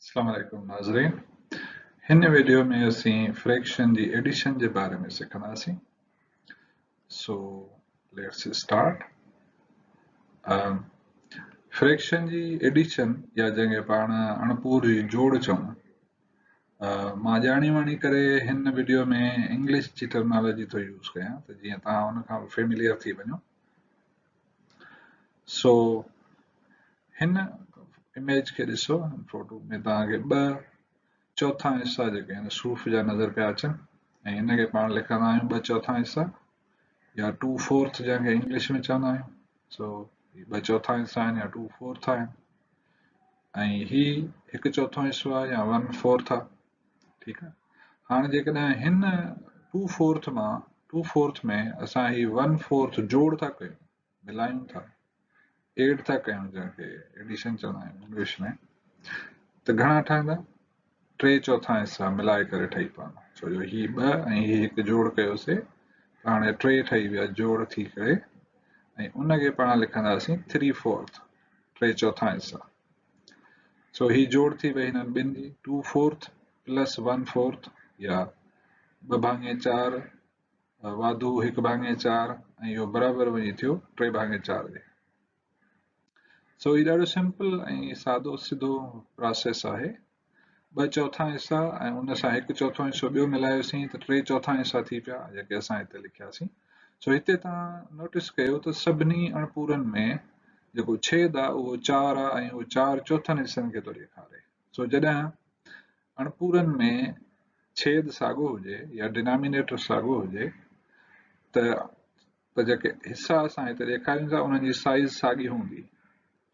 السلام عليڪم ناظرين هن ويڊيو ۾ اسين فريڪشن جي ايڊيشن جي باري ۾ سکنداسين سو let's start fraction جي ايڊيشن يا جنهن کي پاڻ اڻپور جي جوڙ چئون مان ڄاڻي واڻي ڪري هن ويڊيو ۾ انگلش جي ٽرمنالاجي ٿو يوز ڪيان ته جيئن توهان ان کان فيمليئر ٿي وڃو سو هن اميج کي ڏسو هن فوٽو ۾ توهان کي ٻه چوٿا حصا جيڪي آهن صوف جا نظر پيا اچن ۽ هن کي پاڻ لکندا آهيون ٻه چوٿا حصا يا ٽو فورٿ جنهن کي انگلش ۾ چوندا آهيون سو هي ٻه چوٿا حصا آهن يا ٽو فورٿ آهن ۽ هي هڪ چوٿون حصو آهي يا ون فورٿ آهي ٺيڪ آهي هاڻي جيڪڏهن هن ٽو فورٿ مان ٽو فورٿ ۾ اسان هي ون فورٿ جوڙ ٿا ڪيون ملايون ٿا ايڊ ٿا ڪيون جنهن کي ايڊيشن چوندا آهيون انگلش ۾ ته گهڻا ٺهندا ٽي چوٿا حصا ملائي ڪري ٺهي پوندا ڇو جو هي ٻه ۽ هي هڪ جوڙ ڪيوسي ته هاڻي ٽي ٺهي ويا جوڙ ٿي ڪري ۽ ان کي پاڻ لکنداسين ٿري فورٿ ٽي چوٿا حصا سو هي جوڙ ٿي وئي هنن ٻن جي two fourth plus one fourth يا ٻه ڀاڱي چار واڌو هڪ ڀاڱي چار ۽ اهو برابر وڃي ٿيو ٽي ڀاڱي چار جي. سو هي ڏاڍو سمپل ۽ سادو سڌو پراسيس آهي. ٻه چوٿا حصا ۽ ان سان هڪ چوٿون حصو ٻيو ملايوسين ته ٽي چوٿا حصا ٿي پيا جيڪي اسان هتي لکياسين. سو هتي توهان نوٽس ڪيو ته سڀني اڻپورن ۾ جيڪو ڇيد آهي اهو چار آهي ۽ اهو چار چوٿن حصن کي ٿو ڏيکاري. سو جڏهن اڻپورن ۾ ڇيد ساڳو هجي يا ڊنامينيٽر ساڳو هجي ته ته جيڪي حصا اسان هتي ڏيکاريون ٿا انهن جي سائيز ساڳي هوندي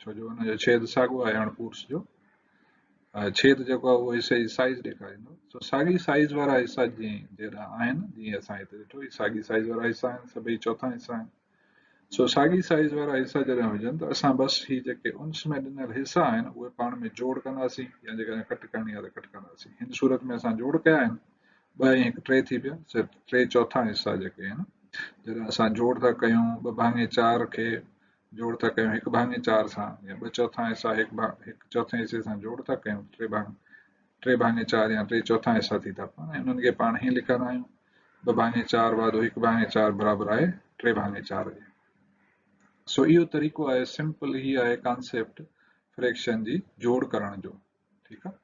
ڇو جو ان جو ڇيد ساڳو آهي اڻپورس جو ڇيد جيڪو آهي اهو حصي جي سائيز ڏيکاريندو سو ساڳي سائيز وارا حصا جيئن جيڏا آهن جيئن اسان هتي ڏٺو هي ساڳي سائيز وارا حصا آهن سڀئي چوٿا حصا آهن سو ساڳي سائيز وارا حصا جڏهن هجن ته اسان بس هي جيڪي انس ۾ ڏنل حصا آهن اهي پاڻ ۾ جوڙ ڪنداسين يا جيڪڏهن ڪٽ ڪرڻي آهي ته ڪٽ ڪنداسين. هن صورت ۾ اسان جوڙ ڪيا آهن ٻه ۽ هڪ ٽي ٿي پيا سو ٽي چوٿا حصا جيڪي آهن جڏهن اسان جوڙ ٿا ڪيون ٻه ڀاڱي چار کي جوڙ ٿا ڪيون هڪ ڀاڱي چار سان يا ٻه چوٿا حصا هڪ هڪ چوٿين حصي سان جوڙ ٿا ڪيون ٽي ڀاڱي ٽي ڀاڱي چار يا ٽي چوٿا حصا ٿي ٿا پون ۽ انهن کي پاڻ هيئن لکندا آهيون ٻه ڀاڱي چار واڌو هڪ ڀاڱي چار برابر آهي ٽي ڀاڱي چار جي. سو اهو طريقو آهي سمپل هي آهي ڪانسيپٽ فريڪشن جي جوڙ ڪرڻ جو ٺيڪ آهي.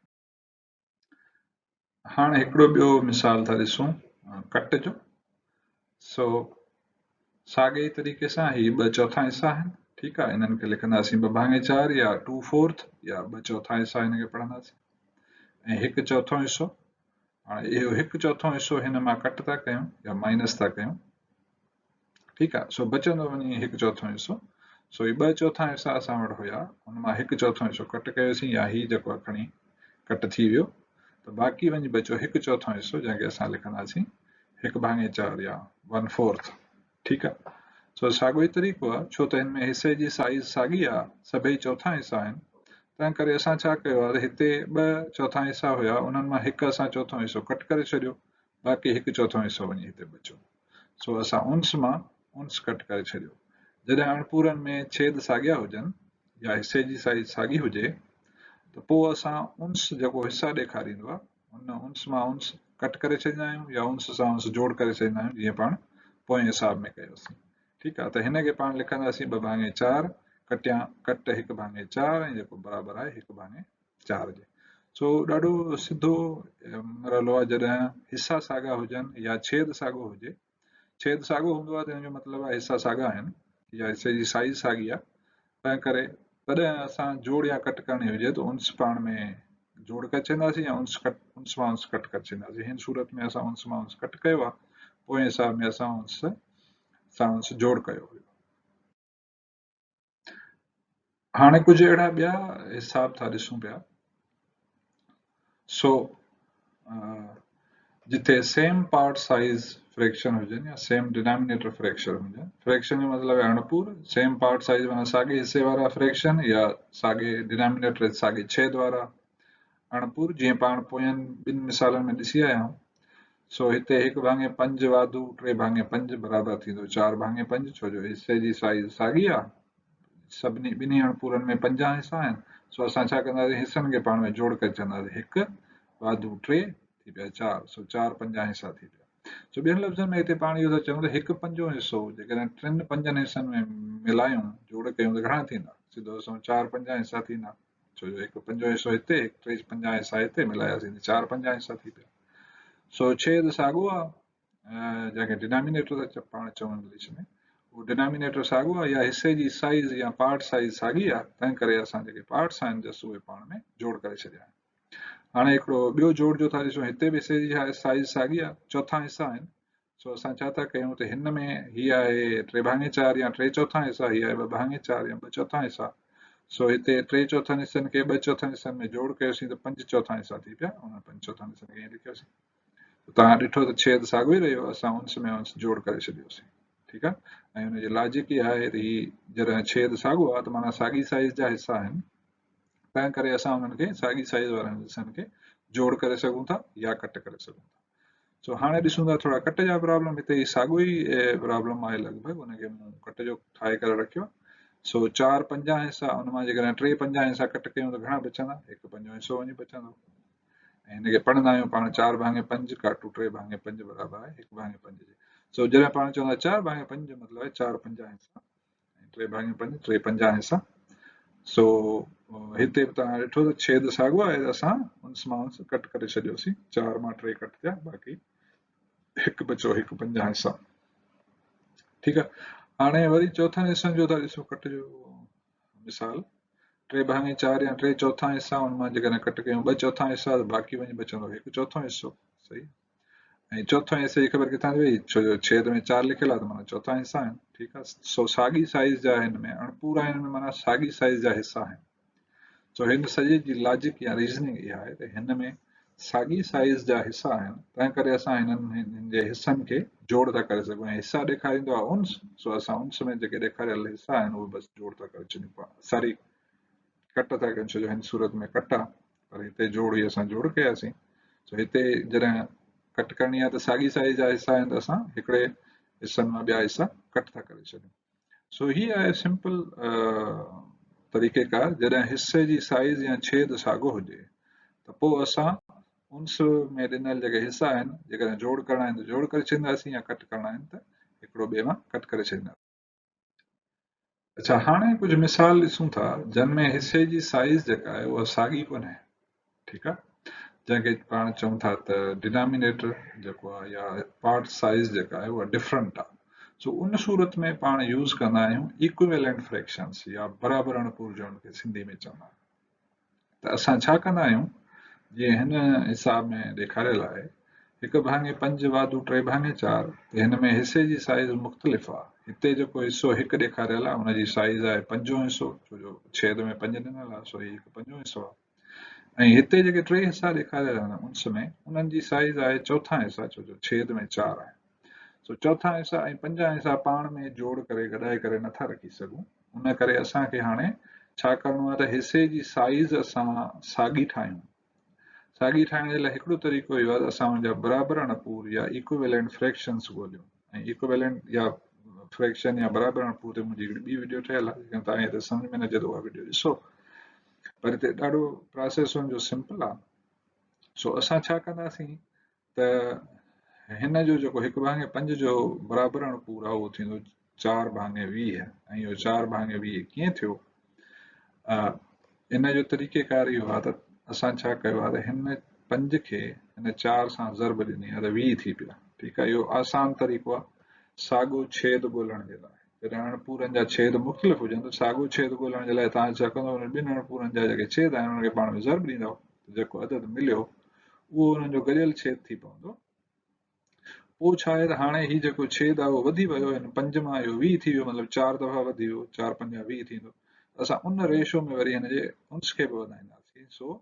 هاڻ هڪڙو ٻيو مثال ٿا ڏسون ڪٽ جو سو ساڳئي ئي طريقي سان هي ٻه چوٿا حصا آهن ٺيڪ آهي انهن کي لکنداسين ٻه ڀاڱي چار يا ٽو فورٿ يا ٻه چوٿا حصا هن کي پڙهنداسين ۽ هڪ چوٿون حصو هاڻي اهو هڪ چوٿون حصو هن مان ڪٽ ٿا ڪيون يا مائنس ٿا ڪيون ٺيڪ آهي سو بچندو وڃي هڪ چوٿون حصو سو هي ٻه چوٿا حصا اسان وٽ هيا ان مان هڪ چوٿون حصو ڪٽ ڪيوسين يا هي جيڪو آهي کڻي ڪٽ ٿي ويو ته باقي وڃي بچيو هڪ چوٿون حصو جنهن کي اسان لکنداسين هڪ ڀاڱي چار يا ون فورٿ ٺيڪ آهي سو ساڳيو ئي طريقو آهي ڇو ته هن ۾ حصي جي سائيز ساڳي آهي سڀئي چوٿا حصا آهن تنهن ڪري اسان ڇا ڪيو آهي ته هتي ٻه چوٿا حصا هيا انهن مان هڪ اسان چوٿون حصو ڪٽ ڪري ڇڏيو باقي هڪ چوٿون حصو وڃي هتي بچيو سو اسان انس مان انس ڪٽ ڪري ڇڏيو. جڏهن اڻپورن ۾ ڇيد ساڳيا هجن يا حصي جي سائيز ساڳي هجي ته پوء اسان انس جيڪو حصا ڏيکاريندو آهي ان انس مان انس ڪٽ ڪري ڇڏيندا آهيون يا انس سان انس جوڙ ڪري ڇڏيندا آهيون جيئن پاڻ پوئين حساب ۾ ڪيوسين. ٺيڪ آهي ته هن کي پاڻ لکنداسين ٻه ڀاڱي چار ڪٽيان ڪٽ هڪ ڀاڱي چار ۽ جيڪو برابر آهي هڪ ڀاڱي چار جي. سو ڏاڍو سڌو مرحلو آهي جڏهن حصا ساڳا هجن يا ڇيد ساڳو هجي. ڇيد ساڳو هوندو آهي ته ان جو مطلب آهي حصا ساڳا آهن يا حصي جي سائيز ساڳي آهي تنهن ڪري تڏهن اسان جوڙ يا ڪٽ ڪرڻي هجي ته انس پاڻ ۾ جوڙ ڪري ڇڏينداسين يا انس ڪٽ انس مان انس ڪٽ ڪري ڇڏينداسين. هن صورت ۾ اسان انس مان انس ڪٽ ڪيو آهي پوئين حساب ۾ اسان انس سان انس جوڙ ڪيو هيو. هاڻي ڪجهه اهڙا ٻيا حساب ٿا ڏسون پيا سو جتي سيم پارٽ سائيز فريڪشن هجن يا سيم ڊينامينيٽر فريڪشن هجن فريڪشن جو مطلب آهي اڻپور سيم پارٽ سائيز معنيٰ ساڳي حصي وارا فريڪشن يا ساڳي ڊينامينيٽر ساڳي ڇيد وارا اڻپور جيئن پاڻ پوين ٻن مثالن ۾ ڏسي آيا آهيون سو هتي هڪ ڀاڱي پنج واڌو ٽي ڀاڱي پنج برابر ٿيندو چار ڀاڱي پنج ڇو جو حصي جي سائيز ساڳي آهي سڀني ٻنهي اڻپورن ۾ 50 حصا آهن سو اسان ڇا ڪنداسين حصن کي پاڻ ۾ جوڙ ڪري ڇڏنداسين هڪ واڌو ٽي ٿي پيا چار سو چار پنجا حصا ٿي پيا. سو ٻين لفظن ۾ هتي پاڻ اهو ٿا چئون ته هڪ پنجون حصو جيڪڏهن ٽن پنجن حصن ۾ ملايون جوڙ ڪيون ته گهڻا ٿيندا؟ سڌو سنئون چار پنجا حصا ٿيندا. ڇو جو هڪ پنجون حصو هتي هڪ ٽي پنجا حصا هتي ملاياسين ته چار پنجا حصا ٿي پيا. سو ڇيد ساڳو آهي جنهن کي ڊينامينيٽر ٿا پاڻ چئون انگلش ۾ اهو ڊينامينيٽر ساڳو آهي يا حصي جي سائيز يا پارٽ سائيز ساڳي آهي تنهن ڪري اسان جيڪي پارٽس آهن جس اهي پاڻ ۾ جوڙ ڪري ڇڏيا آهن. هاڻي هڪڙو ٻيو جوڙ جو ٿا ڏسون هتي به حصي جي سائيز ساڳي آهي چوٿا حصا آهن سو اسان ڇا ٿا ڪيون ته هن ۾ هي آهي ٽي ڀاڱي چار يا ٽي چوٿا حصا هي آهي ٻه ڀاڱي چار يا ٻه چوٿا حصا سو هتي ٽي چوٿن حصن کي ٻه چوٿن حصن ۾ جوڙ ڪيوسين ته پنج چوٿا حصا ٿي پيا انهن پنج چوٿن حصن کي ائين لکيوسين ته توهان ڏٺو ته ڇيد ساڳيو ئي رهيو اسان انس ۾ انس جوڙ ڪري ڇڏيوسين ٺيڪ آهي ۽ ان جي لاجڪ اها آهي ته هي جڏهن ڇيد ساڳيو آهي ته معنيٰ ساڳي سائيز جا حصا آهن تنهن ڪري اسان انهن کي ساڳي سائيز وارن حصن کي جوڙ ڪري سگهون ٿا يا ڪٽ ڪري سگهون ٿا. سو هاڻي ڏسون ٿا ٿورا ڪٽ جا پرابلم هتي هي ساڳيو ئي پرابلم آهي لڳ ڀڳ ان کي مون ڪٽ جو ٺاهي ڪري رکيو سو چار پنجا حصا ان مان جيڪڏهن ٽي پنجا حصا ڪٽ ڪيون ته گهڻا بچندا هڪ پنجو حصو وڃي بچندو ۽ هن کي پڙهندا آهيون پاڻ چار ڀاڱي پنج ڪاٽو ٽي ڀاڱي پنج برابر آهي هڪ ڀاڱي پنج جي سو جڏهن پاڻ چوندا چار ڀاڱي پنج جو مطلب آهي چار پنجا حصا ٽي ڀاڱي پنج ٽي پنجا حصا سو هتي به توهان ڏٺو ته ڇيد ساڳيو آهي اسان انس مان انس ڪٽ ڪري ڇڏيوسين چار مان ٽي ڪٽ ٿيا باقي هڪ بچو هڪ پنجا حصا ٺيڪ آهي هاڻي وري چوٿن حصن جو ٿا ڏسون ڪٽ جو مثال ٽي ڀاڱي چار يا ٽي چوٿا حصا ان مان جيڪڏهن ڪٽ ڪيون ٻه چوٿا حصا ته باقي وڃي بچندو هڪ چوٿون حصو صحيح ۽ چوٿون حصي جي خبر ڪٿان ٿي پئي ڇو جو ڇيد ۾ چار لکيل آهي ته معنيٰ چوٿا حصا آهن ٺيڪ آهي سو ساڳي سائيز جا هن ۾ اڻپورا آهن ۾ معنيٰ ساڳي سائيز جا حصا آهن سو هن سڄي جي لاجڪ يا ريزننگ اها آهي ته هن ۾ ساڳي سائيز جا حصا آهن تنهن ڪري اسان هنن جي حصن کي جوڙ ٿا ڪري سگهون ۽ حصا ڏيکاريندو آهي انس سو اسان انس ۾ جيڪي ڏيکاريل حصا آهن اهي بس جوڙ ٿا ڪري ڇڏيون ساري ڪٽ ٿا ڪيون ڇو جو هن صورت ۾ ڪٽ آهي پر هتي جوڙ هي اسان جوڙ ڪياسين سو هتي جڏهن ڪٽ ڪرڻي آهي ته ساڳي سائيز جا حصا آهن ته اسان هڪڙي حصن مان ٻيا حصا ڪٽ ٿا ڪري ڇڏيون سو هي آهي سمپل طريقه ڪار جڏهن حصي جي سائيز يا ڇيد ساڳو هجي ته پوء اسان انس ۾ ڏنل جيڪي حصا آهن جيڪڏهن جوڙ ڪرڻا آهن ته جوڙ ڪري ڇڏينداسين يا ڪٽ ڪرڻا آهن ته هڪڙو ٻئي مان ڪٽ ڪري ڇڏينداسين. اڇا هاڻي ڪجهه مثال ڏسون ٿا جن ۾ حصي جي سائيز جيڪا آهي اها ساڳي ڪونهي ٺيڪ آهي جنهن کي پاڻ چئون ٿا ته ڊينامينيٽر جيڪو آهي يا پارٽ سائيز جيڪا آهي اها ڊفرنٽ آهي سو ان صورت ۾ پاڻ يوز ڪندا آهيون ايڪويلنٽ فريڪشنس يا برابر اڻپور جو ان کي سنڌي ۾ چوندا آهيون ته اسان ڇا ڪندا آهيون جيئن هن حساب ۾ ڏيکاريل آهي هڪ ڀاڱي پنج واڌو ٽي ڀاڱي چار ته هن ۾ حصي جي سائيز مختلف آهي هتي جيڪو حصو هڪ ڏيکاريل آهي ان جي سائيز آهي پنجون حصو ڇو جو ڇيد ۾ پنج ڏنل آهي سو هي هڪ پنجون حصو آهي ۽ هتي جيڪي ٽي حصا ڏيکاريل آهن انس ۾ انهن جي سائيز آهي چوٿان حصا ڇو جو ڇيد ۾ چار آهن سو چوٿان حصا ۽ پنجان حصا پاڻ ۾ جوڙ ڪري گڏائي ڪري نٿا رکي سگهون ان ڪري اسان کي هاڻي ڇا ڪرڻو آهي ته حصي جي سائيز اسان ساڳي ٺاهيون. ساڳي ٺاهڻ جي لاء هڪڙو طريقو اهو آهي ته اسان ان جا برابر اڻپور يا ايڪويلنٽ فريڪشنز ڳوليون ۽ ايڪويلنٽ يا فريڪشن يا برابر اڻپور تي منهنجي هڪڙي ٻي وڊيو ٺهيل آهي جيڪڏهن توهان کي هتي سمجهه ۾ نه اچي ته اها وڊيو ڏسو پر هتي ڏاڍو پراسيس ان جو سمپل آهي سو اسان ڇا ڪنداسين ته هن جو جيڪو هڪ ڀاڱي پنج جو برابر اڻپور آهي اهو ٿيندو چار ڀاڱي 20 ۽ اهو چار ڀاڱي 20 ڪيئن ٿيو؟ ان جو طريقه ڪار اهو آهي ته اسان ڇا ڪيو آهي ته هن پنج کي هن چار سان ضرب ڏني آهي ته 20 ٿي پيا ٺيڪ آهي اهو آسان طريقو آهي ساڳو ڇيد ڳولڻ جي لاء جڏهن اڻپورن جا ڇيد مختلف هجن ته ساڳو ڇيد ڳولڻ جي لاء توهان ڇا ڪندو انهن ٻن اڻپورن جا جيڪي ڇيد آهن انهن کي پاڻ ۾ ضرب ڏيندؤ ته جيڪو عدد مليو اهو انهن جو گڏيل ڇيد ٿي پوندو. پوء ڇا آهي ته هاڻي هي جيڪو ڇيد آهي اهو وڌي ويو هن پنج مان اهو 20 ٿي ويو مطلب چار دفعا وڌي ويو چار پنجا 20 ٿيندو اسان ان ريشو ۾ وري هن جي انس کي به وڌائينداسين سو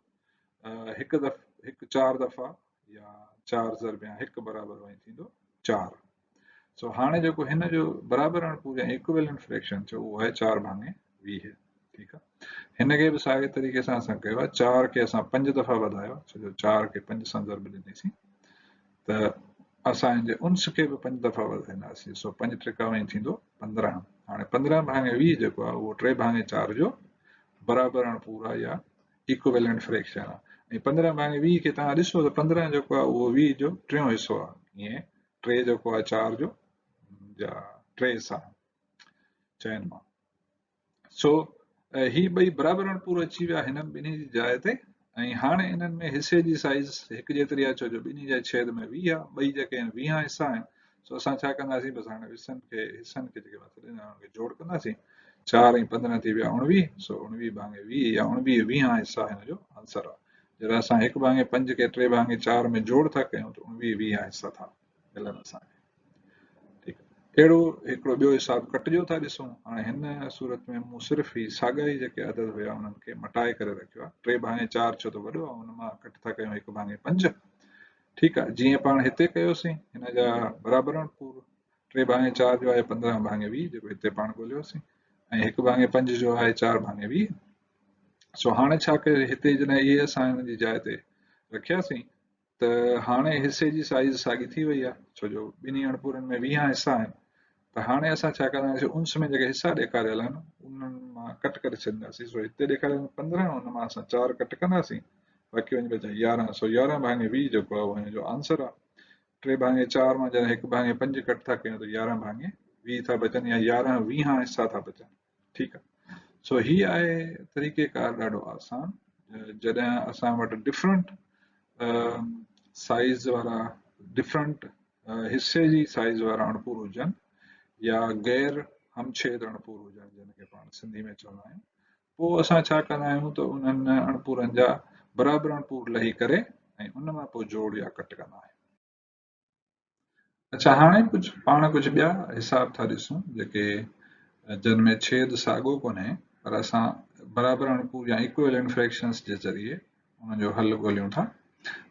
هڪ دف هڪ چار دفعا يا چار ضرب يا هڪ برابر وڃي ٿيندو چار سو هاڻي جيڪو هن جو برابر اڻپور يا ايڪويلنٽ فريڪشن ٿيو اهو آهي چار ڀاڱي 20 ٺيڪ آهي هن کي به ساڳي طريقي سان اسان ڪيو آهي چار کي اسان پنج دفعا وڌايو ڇو جو چار کي پنج سان ضرب ڏنيسين ته اسان هن جي انس کي به پنج دفعا وڌائينداسين سو پنج ٽڪا وڃي ٿيندو 15 هاڻي 15 ڀاڱي 20 جيڪو آهي اهو ٽي ڀاڱي چار جو برابر اڻپور آهي يا ايڪويلنٽ فريڪشن آهي. ۽ 15 ڀاڱي 20 کي توهان ڏسو ته 15 جيڪو آهي اهو 20 جو ٽيون حصو آهي، ائين 3 جيڪو آهي 4 جو جا 3 حصا آهن چئن مان. سو هي ٻئي برابر اڻپور اچي ويا هنن ٻنهي جي جاء تي ۽ هاڻي انهن ۾ حصي جي سائيز هڪ جيتري آهي ڇو جو ٻنهي جا ڇيد ۾ 20 آهي، ٻئي جيڪي آهن 20 حصا آهن. سو اسان ڇا ڪنداسين، بس هاڻي حصن کي حصن کي جيڪي مٿي ڏنا انهن کي جوڙ ڪنداسين. 4 ۽ 15 ٿي ويا 19، سو 19 ڀاڱي 20 يا 19 ويهان حصا هن جو آنسر آهي. جڏهن اسان 1 ڀاڱي 5 کي 3 ڀاڱي 4 ۾ جوڙ ٿا ڪيون ته 19 ويهان حصا ٿا ملن اسان کي. ٺيڪ اهڙو هڪڙو ٻيو حساب ڪٽ جو ٿا ڏسون. هاڻي هن صورت ۾ مون صرف هي ساڳا ئي جيڪي عدد هيا انهن کي مٽائي ڪري رکيو آهي. 3 ڀاڱي 4 ڇو ته وڏو آهي ان مان ڪٽ ٿا ڪيون 1 ڀاڱي 5. ٺيڪ آهي، جيئن پاڻ هتي ڪيوسين هن جا برابر پور 3 ڀاڱي 4 جو آهي 15 ڀاڱي 20 جيڪو هتي پاڻ ڳوليوسين ۽ 1 ڀاڱي 5 جو آهي 4 ڀاڱي 20. سو هاڻي ڇا ڪيو هتي جڏهن اهي اسان هن جي جاء تي رکياسين ته هاڻي حصي جي سائيز ساڳي ٿي وئي آهي ڇو جو ٻنهي اڻپورن ۾ 20 حصا آهن. ته هاڻي اسان ڇا ڪنداسين، انس ۾ جيڪي حصا ڏيکاريل آهن انهن مان ڪٽ ڪري ڇڏينداسين. سو هتي ڏيکاريل آهن 15، ان مان اسان 4 ڪٽ ڪنداسين، باقي وڃي بچا 11. سو 11 ڀاڱي 20 جيڪو آهي اهو هن جو آنسر آهي. 3 ڀاڱي 4 مان جڏهن 1 ڀاڱي 5 ڪٽ ٿا ڪيون ته 11 ڀاڱي 20 ٿا بچن يا 11 ويهان حصا ٿا بچن. ٺيڪ آهي، سو هي آهي طريقي ڪار ڏاڍو آسان. جڏهن اسان وٽ ڊفرنٽ سائيز وارا ڊفرنٽ حصي جي سائيز وارا اڻپور هجن يا غير همڇيد اڻپور هجن جن کي پاڻ سنڌي ۾ چوندا آهيون، پوء اسان ڇا ڪندا آهيون ته انهن اڻپورن جا برابر اڻپور لهي ڪري ۽ ان مان پوء جوڙ يا ڪٽ ڪندا آهيون. اڇا هاڻي ڪجهه پاڻ ڪجهه ٻيا حساب ٿا ڏسون جيڪي جن ۾ ڇيد ساڳو ڪونهي پر اسان برابر اڻپور يا ايڪويلنٽ فريڪشنس جي ذريعي انهن جو حل ڳوليون ٿا.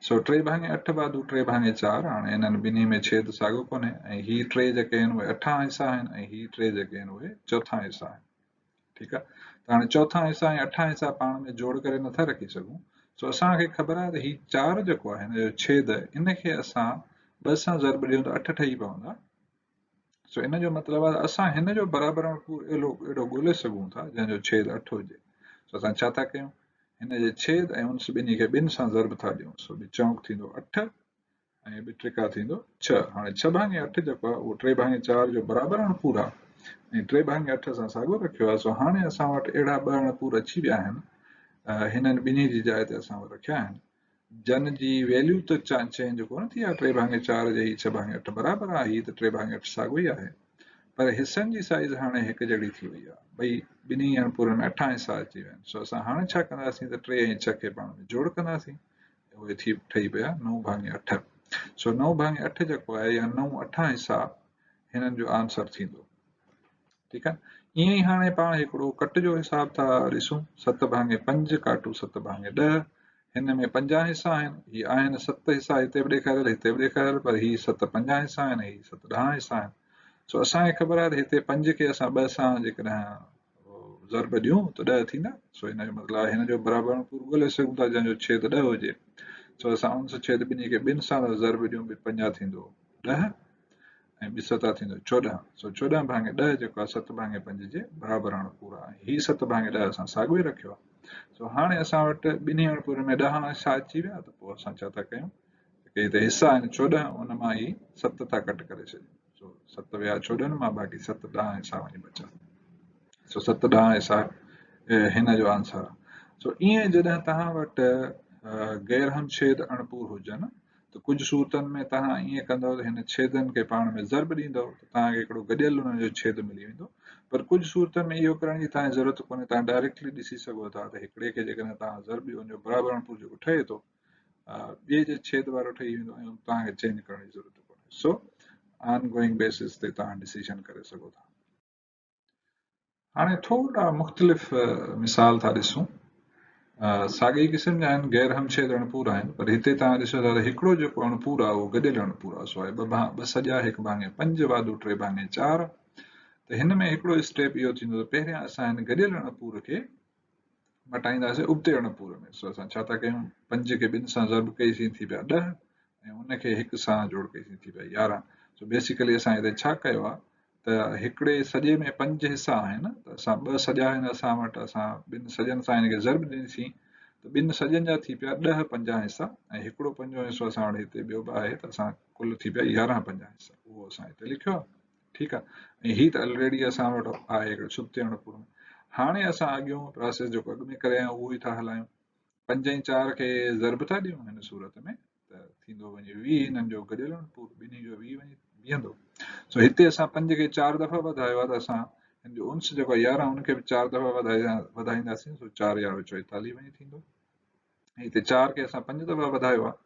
سو 3 ڀاڱي 8 بادو 3 ڀاڱي 4، هاڻي انهن ٻنهي ۾ ڇيد ساڳو ڪونهي ۽ هي ٽي جيڪي آهن اهي اٺان حصا آهن ۽ هي ٽي جيڪي آهن اهي چوٿان حصا آهن. ٺيڪ آهي، ته هاڻي چوٿان حصا ۽ اٺان حصا پاڻ ۾ جوڙ ڪري نٿا رکي سگهون. سو اسان کي خبر آهي ته هي 4 جيڪو آهي هن جو ڇيد ان کي اسان 2 سان ضرب ڏيون ته 8 ٺهي پوندا. سو ان جو مطلب آهي ته اسان هن جو برابر اڻپور اهڙو اهڙو ڳولي سگهون ٿا جنهن جو ڇيد 8 هجي. سو اسان ڇا ٿا ڪيون، هن جي ڇيد ۽ انس ٻنهي کي 2 سان ضرب ٿا ڏيون. سو ٻه چونڪ ٿيندو 8 ۽ ٻه ٽيڪا ٿيندو 6. هاڻي 6 ڀاڱي 8 جيڪو آهي اهو 3 ڀاڱي 4 جو برابر اڻپور آهي ۽ 3 ڀاڱي 8 اسان ساڳو رکيو آهي. سو هاڻي اسان وٽ اهڙا ٻه اڻپور اچي ويا آهن، هنن ٻنهي جي جاء تي اسان رکيا آهن جن جي ويليو ته چينج ڪونه ٿي آهي. 3 ڀاڱي 4 جي هي 6 ڀاڱي 8 برابر آهي، هي ته 3 ڀاڱي 8 ساڳو ئي آهي، پر حصن جي سائيز هاڻي هڪ جهڙي ٿي وئي آهي. ٻئي ٻنهي اڻپورن ۾ اٺان حصا اچي ويا آهن. سو اسان هاڻي ڇا ڪنداسين ته 3 ۽ 6 کي پاڻ ۾ جوڙ ڪنداسين، اهي ٿي ٺهي پيا 9 ڀاڱي 8. سو 9 ڀاڱي 8 جيڪو آهي يا 9 اٺان حصا هنن جو آنسر ٿيندو. ٺيڪ آهي، ائين ئي هاڻي پاڻ هڪڙو ڪٽ جو حساب ٿا ڏسون. 7 ڀاڱي 5 ڪاٽو 7 ڀاڱي 10، هن ۾ 50 حصا آهن، هي آهن 7 حصا هتي به ڏيکاريل هتي به ڏيکاريل، پر هي 7 50 حصا آهن هي 7 10 حصا آهن. سو اسان کي خبر آهي ته هتي 5 کي اسان 2 سان جيڪڏهن ضرب ڏيون ته 10 ٿيندا. سو هن جو مطلب آهي هن جو برابر پورو ڳولي سگهون ٿا جنهن جو ڇيد 10 هجي. سو اسان انس ڇيد ٻنهي کي 2 سان ٿا ضرب ڏيون، ٻه 50 ٿيندو 10 ۽ ٻه 7 ٿيندو 14. سو 14 ڀاڱي 10 جيڪو آهي 7 ڀاڱي 5 جي برابر اڻپور آهي. هي 7 ڀاڱي 10 اسان ساڳيو ئي رکيو آهي. سو هاڻي اسان وٽ ٻنهي اڻپورن ۾ 10 حصا اچي ويا ته پوء اسان ڇا ٿا ڪيون، جيڪي هتي حصا آهن 14 ان مان هي 7 ٿا ڪٽ ڪري ڇڏيون. سو 7 ويا 14 مان، باقي 7 10 حصا وڃي بچا. سو 7 10 حصا هن جو آنسر آهي. سو ائين جڏهن توهان وٽ غير همڇيد اڻپور هجن ته ڪجهه صورتن ۾ توهان ائين ڪندؤ ته هن ڇيدن کي پاڻ ۾ ضرب ڏيندؤ ته توهان کي هڪڙو گڏيل انهن جو ڇيد ملي ويندو، پر ڪجهه صورتن ۾ اهو ڪرڻ جي توهان جي ضرورت ڪونهي. توهان ڊائريڪٽلي ڏسي سگهو ٿا ته هڪڙي کي جيڪڏهن توهان ضرب ڏيو ان جو برابر اڻپور جيڪو ٺهي ٿو ٻئي جي ڇيد وارو ٺهي ويندو ۽ توهان کي چينج ڪرڻ جي ضرورت ڪونهي. سو آن گوئنگ بيسس تي توهان ڊسيشن ڪري سگهو ٿا. هاڻي ٿورا مختلف مثال ٿا ڏسون. ساڳئي قسم جا آهن، غير همڇيد اڻپور آهن، پر هتي توهان ڏسو ٿا ته هڪڙو جيڪو اڻپور آهي اهو گڏيل اڻپور آهي. سو آهي ٻه سڄا هڪ ڀاڱي پنج واڌو ٽي ڀاڱي چار. ته هن ۾ هڪڙو اسٽيپ اهو ٿيندو ته پهريان اسان هن گڏيل اڻپور کي مٽائينداسين ابتي اڻپور ۾. سو اسان ڇا ٿا ڪيون، 5 کي 2 سان ضرب ڪئيسين ٿي پيا 10 ۽ ان کي 1 سان جوڙ ڪئيسين ٿي پيا 11. سو بيسيڪلي اسان هتي ڇا ڪيو آهي ته هڪڙي سڄي ۾ 5 حصا آهن ته اسان ٻه سڄا آهن اسان وٽ، اسان ٻن سڄن سان هن کي ضرب ڏنيسين ته ٻن سڄن جا ٿي پيا ڏهه پنجان حصا ۽ هڪڙو پنجون حصو اسان وٽ هتي ٻيو به آهي ته اسان ڪل ٿي پيا 11 پنجان حصا، اهو اسان هتي لکيو آهي. ٺيڪ آهي، ۽ هي ته الريڊي اسان وٽ آهي هڪڙو ڇپتي اڻپور ۾. هاڻي اسان اڳيون پراسيس جيڪو اڳ ۾ ڪري آيا آهيون اهو ئي ٿا هلايون. 5 ۽ 4 کي ضرب ٿا ڏيون هن صورت ۾ ته ٿيندو وڃي 20، هنن جو گڏيل اڻپور ٻنهي جو 20 وڃي بيهندو. سو هتي اسان 5 کي 4 دفعا وڌايو آهي ته اسان هن جو انس جيڪو آهي 11 ان کي به 4 دفعا وڌائينداسين، سو 4 11 44 وڃي ٿيندو. ۽ هتي 4 کي اسان 5 دفعا وڌايو آهي،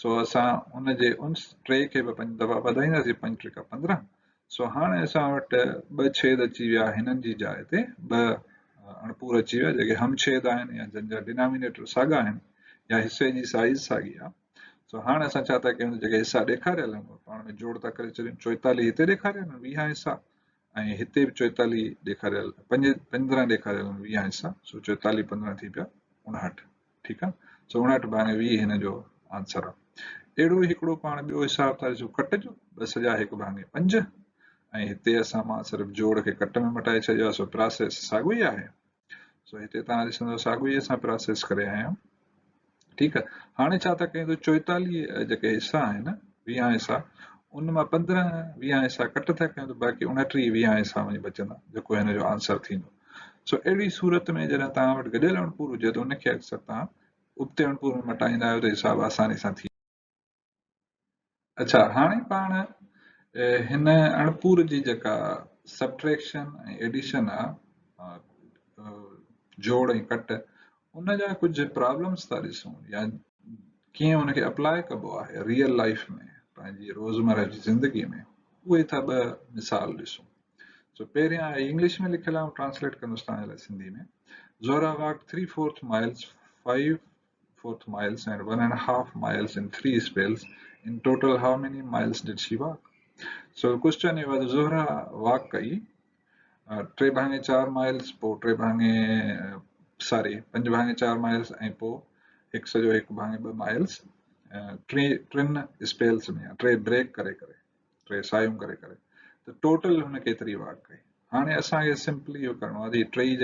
سو اسان ان جي انس 3 کي به 5 دفعا وڌائينداسين، 5 ٽيڪا 15. سو هاڻي اسان وٽ ٻه ڇيد اچي ويا هنن جي جاء تي، ٻه اڻپور اچي ويا جيڪي هم ڇيد آهن يا جن جا ڊينامينيٽر ساڳا آهن يا حصي جي سائيز ساڳي آهي. سو هاڻي اسان ڇا ٿا ڪيون، جيڪي حصا ڏيکاريل آهن اهي پاڻ ۾ جوڙ ٿا ڪري ڇڏيون. 44 هتي ڏيکاريل آهن 20 حصا ۽ هتي به 44 ڏيکاريل، 15 ڏيکاريل آهن 20 حصا، سو 44 15 ٿي پيا 59. ٺيڪ آهي، سو 59 ڀاڱي 20 هن جو آنسر آهي. اهڙو ئي هڪڙو پاڻ ٻيو حساب ٿا ڏسون ڪٽ جو، ٻه سڄا هڪ ڀاڱي پنج، ۽ هتي اسان مان صرف جوڙ کي ڪٽ ۾ مٽائي ڇڏيو آهي، سو پراسيس ساڳيو ئي آهي. سو هتي توهان ڏسندو ساڳيو ئي اسان پراسيس ڪري آيا آهيون. ٺيڪ آهي، هاڻي ڇا ٿا ڪيون ته 44 جيڪي حصا آهن 20 حصا، ان مان 15 20 حصا ڪٽ ٿا ڪيون ته باقي 29 20 حصا وڃي بچندا، جيڪو هن جو آنسر ٿيندو. سو اهڙي صورت ۾ جڏهن توهان وٽ گڏيل اڻپور هجي ته ان کي اڪثر توهان ابتي اڻپور ۾ مٽائيندا آهيو ته حساب آساني سان ٿي. اڇا هاڻي پاڻ هن اڻپور جي جيڪا سبٽريڪشن ۽ ايڊيشن آ، جوڙ ۽ ڪٽ، ان جا ڪجهه پرابلمس ٿا ڏسون يا ڪيئن ان کي اپلاء ڪبو آهي ريئل لائف ۾ پنهنجي روزمره جي زندگي ۾، اهي ٿا ٻه مثال ڏسون. سو پهريان آهي انگلش ۾ لکيل آهي، آئون ٽرانسليٽ ڪندس توهان جي لاء Sindhi ۾. Zohra walked 3/4 miles, 5/4 miles and 1.5 miles in 3 spells. In total how many miles did she walk? So question اهو آهي ته زهرا واڪ ڪئي ٽي ڀاڱي چار مائلز، پوء ٽي ڀاڱي ساري پنج ڀاڱي چار مائلز ۽ پوء هڪ سڄو هڪ ڀاڱي ٻه مائلز ٽن اسپيلز ۾ يا ٽي بريڪ ڪري ڪري، ٽي سايون ڪري ڪري، ته ٽوٽل هن ڪيتري واڪ ڪئي. هاڻي اسان کي سمپلي اهو ڪرڻو آهي ته هي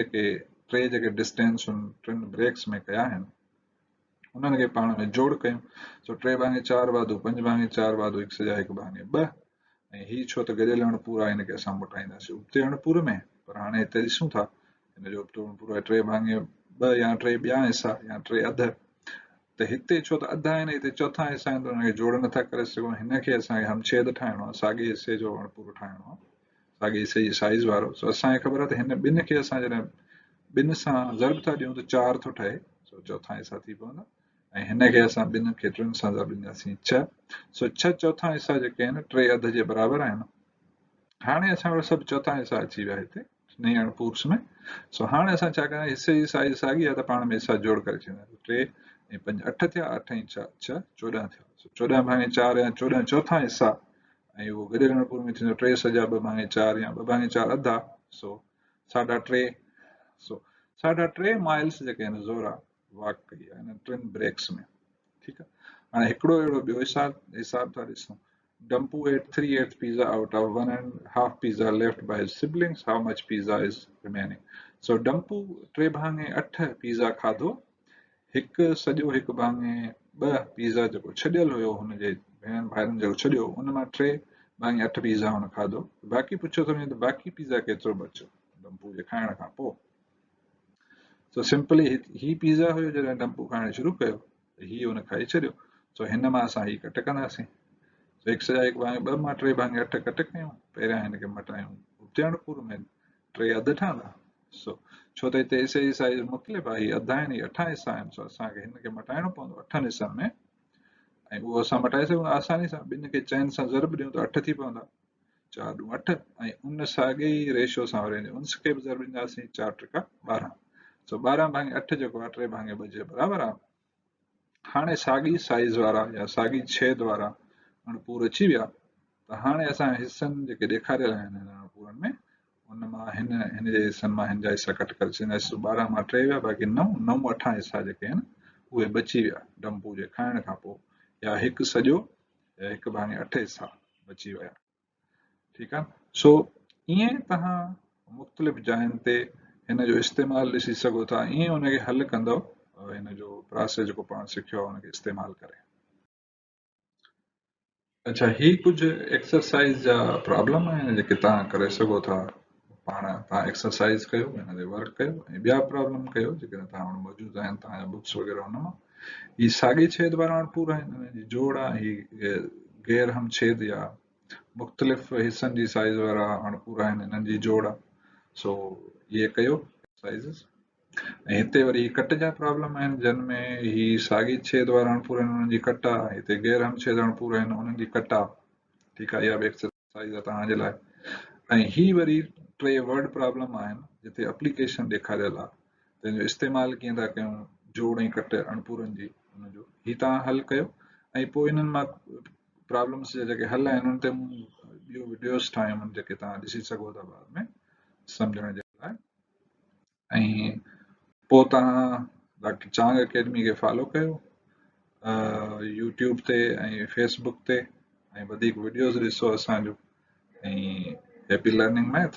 ٽي جيڪي ڊسٽينس هن ٽن بريڪس ۾ ڪيا آهن انهن کي پاڻ ۾ جوڙ ڪيون. سو ٽي ڀاڱي چار واڌو پنج ڀاڱي چار واڌو هڪ سڄا هڪ ڀاڱي ٻه، ۽ هي ڇو ته گڏيل اڻپور آهي هن کي اسان موٽائينداسين ابتي اڻپور ۾، پر هاڻي هتي ڏسون ٿا هن جو ابتو اڻپور آهي ٽي ڀاڱي ٻه يا ٽي ٻيا حصا يا ٽي اڌ، ته هتي ڇو ته اڌ آهن هتي چوٿا حصا آهن ته انهن کي جوڙ نٿا ڪري سگهون، هن کي اسان کي همڇيد ٺاهڻو آهي، ساڳي حصي جو اڻپور ٺاهڻو آهي، ساڳي حصي جي سائيز وارو. سو اسان کي خبر آهي ته هن ٻن کي اسان جڏهن ٻن سان ضرب ٿا ڏيون ته 4 ٿو ٺهي، سو چوٿا حصا ٿي پوندا، ۽ هن کي اسان ٻن کي ٽن سان ضرب ڏينداسين 6، سو 6 چوٿا حصا جيڪي آهن ٽي اڌ جي برابر آهن. هاڻي اسان وٽ سڀ چوٿا حصا اچي ويا هتي نئين اڻپورس ۾. سو هاڻي اسان ڇا ڪنداسين، حصي جي سائيز ساڳي آهي ته پاڻ ۾ حصا جوڙ ڪري ڇڏينداسين. 3 ۽ 5 8 ٿيا، 8 ۽ 6 6 14 ٿيا، سو 14 ڀاڱي 4 يا 14 چوٿا حصا، ۽ اهو گڏيل اڻپور ۾ ٿيندو ٽي سڄا ٻه ڀاڱي چار يا ٻه ڀاڱي چار اڌ آ، سو ساڍا ٽي، سو ساڍا ٽي مائلس جيڪي آهن زورا واڪ ڪئي آهي هنن ٽن بريڪس ۾. ٺيڪ آهي، هاڻي هڪڙو اهڙو ٻيو حساب ٿا ڏسون. Dimpu ate 3/8 pizza out of 1.5 pizza left by his siblings, how much pizza is remaining? So Dimpu ٽي ڀاڱي اٺ پيزا کاڌو، هڪ سڄو هڪ ڀاڱي ٻه پيزا جيڪو ڇڏيل هيو هن جي ڀيڻ ڀائرن جيڪو ڇڏيو ان مان ٽي ڀاڱي اٺ پيزا هن کاڌو، باقي پڇيو ٿو وڃي ته باقي پيزا ڪيترو بچيو ڊمپو جي کائڻ کان پوء. سو سمپلي هي پيزا هيو جڏهن ڊمپو کائڻ شروع ڪيو ته هي هن کائي ڇڏيو، سو هن مان اسان هي ڪٽ ڪنداسين. سو هڪ سڄا هڪ ڀاڱي ٻه مان ٽي ڀاڱي اٺ ڪٽ ڪيون، پهريان هن کي مٽايون ابتياڻپور ۾ ٽي اڌ ٺهندا، سو ڇو ته هتي حصي جي سائيز مختلف آهي، هي اڌ آهن هي اٺان حصا آهن، سو اسان کي هن کي مٽائڻو پوندو اٺن حصن ۾، ۽ اهو اسان مٽائي سگهون ٿا آساني سان، ٻن کي چئن سان ضرب ڏيون ته اٺ ٿي پوندا، چار ڏون اٺ، ۽ ان ساڳي ئي ريشو سان وري انس کي به ضرب ڏينداسين چار ٽڪا ٻارهن، سو ٻارهن ڀاڱي اٺ جيڪو آهي ٽي ڀاڱي ٻه جي برابر آهي. هاڻي ساڳي سائيز وارا يا ساڳي ڇيد وارا اڻپور اچي ويا ته هاڻي اسان حصن جيڪي ڏيکاريل آهن هن اڻپورن ۾ ان مان هن هن جي حصن مان هن جا حصا ڪٽ ڪري ڇڏينداسين. سو ٻارهن مان ٽي ويا، باقي نو، نو اٺان حصا جيڪي آهن اهي بچي ويا ڊمپو جي کائڻ کان پوء، يا هڪ سڄو يا هڪ ڀاڱي اٺ حصا بچي ويا. ٺيڪ آ، سو ائين توهان مختلف جاين تي هن جو استعمال ڏسي سگهو ٿا، ائين ان کي حل ڪندو هن جو پراسيس جيڪو پاڻ سکيو آهي ان کي استعمال ڪري. اڇا هي ڪجهه ايڪسرسائز جا پرابلم آهن جيڪي توهان ڪري سگهو ٿا. پاڻ توهان ايڪسرسائز ڪيو، هن تي ورڪ ڪيو ۽ ٻيا پرابلم ڪيو جيڪڏهن توهان وٽ موجود آهن توهان جا بڪس وغيره ان مان. هي ساڳي ڇيد وارا اڻپورا آهن، انهن جي جوڙ آهي. هي غير هم ڇيد يا مختلف حصن جي سائز وارا اڻپورا آهن، انهن جي جوڙ آهي. سو اهي ڪيو ايڪسرسائزز. ۽ هتي وري هي ڪٽ جا پرابلم آهن جن ۾ هي ساڳي ڇيد وارا اڻپورا آهن انهن جي ڪٽ آهي، هتي غير هم ڇيد اڻپورا آهن انهن جي ڪٽ آهي. ٺيڪ آهي، اها به ايڪسرسائز آهي توهان جي لاء. ۽ هي وري ٽي ورڊ پرابلم آهن جتي اپليڪيشن ڏيکاريل آهي تنهن جو استعمال ڪيئن ٿا ڪيون جوڙ ۽ ڪٽ اڻپورن جي، ان جو هي توهان حل ڪيو. ۽ پوء انهن مان پرابلمس جا جيڪي حل آهن انهن تي مون ٻيو وڊيوز ٺاهيم آهن جيڪي توهان ڏسي سگهو ٿا بعد ۾ سمجهڻ جي لاء. ۽ پوء توهان ڊاڪٽر چانگ اڪيڊمي کي فالو ڪيو يوٽيوب تي ۽ فيسبڪ تي ۽ وڌيڪ وڊيوز ڏسو اسان جو. ۽ Happy learning math.